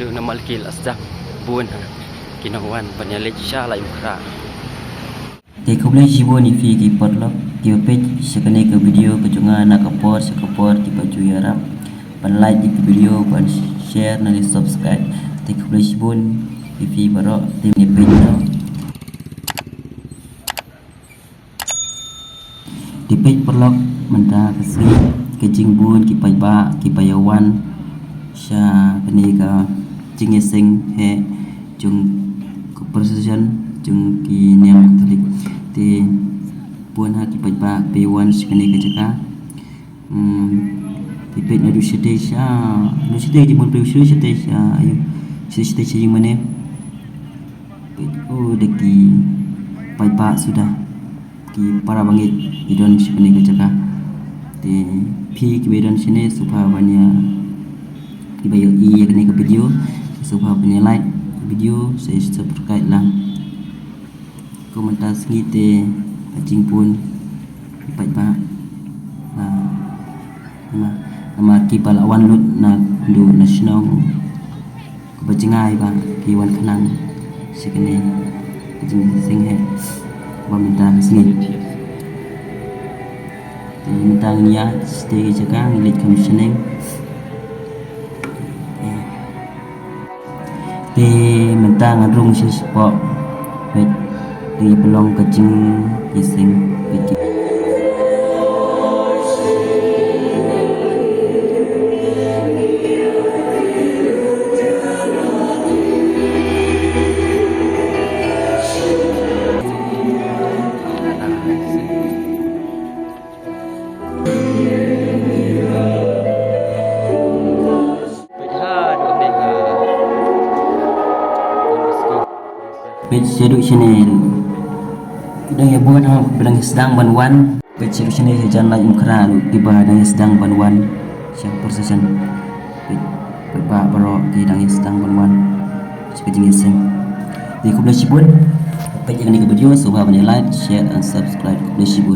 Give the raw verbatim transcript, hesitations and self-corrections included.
Namalkil asdang bun ha ki nongwan ban ïaleit sha Laitumkhrah. Te khublei shibun ïa phi ki paralok kiba peit sha kane ka video ka jong nga na ka por sha ka por kiba ju ïarap ban like ïa ki video, ban share, ne subscribe. Te khublei shibun ïa phi baroh te ne peit noh. Te peit paralok, mynta ka sngi ka jingbun ki paidbah kiba ïa wan sha kane ka jingïaseng heh jong ka procession jong ki niam Katholik. Te bun ha ki paidbah kiba ïa wan sha kane ka jaka. Hmm, te peit naduh shatei sha, naduh shatei jingmane, naduh shatei sha, ayu, shatei shatei sha jingmane. Peit, oh, da ki paidbah suda, ki para bangeit ki don sha kane ka jaka. Te phi kiba don shane sngewbha ban ïa, kiba ïohi ïa kane ka video, sngewbha ban ïa like video, sa subscribe lang. Ko mynta sngi te ka jingbun ki paidbah. Ba, namar, namar kiba la wan lut naduh na shnong kaba jngai ba ki wan khnang sha kane ka jingïaseng heh ba mynta ka sngi. Te mynta ngin ïaid shatei ka jaka, ngin leit kham shaneng. Te mynta ngan rung sha shapoh. Peit, te pynlong ka jingïaseng. Peit ki. Peit shaduh shane ruh ki dang ïa bud ha, ba dang ïa sdang ban wan. Peit shaduh shane hajan Laitumkhrah ruh kiba dang ïa sdang ban wan sha procession. Peit, peit ba baroh ki dang ïa sdang ban wan sha ka jingïaseng. Te khublei shibun. Peit ïa kane ka video, sngewbha ban ïa like, share and subscribe. Khublei shibun.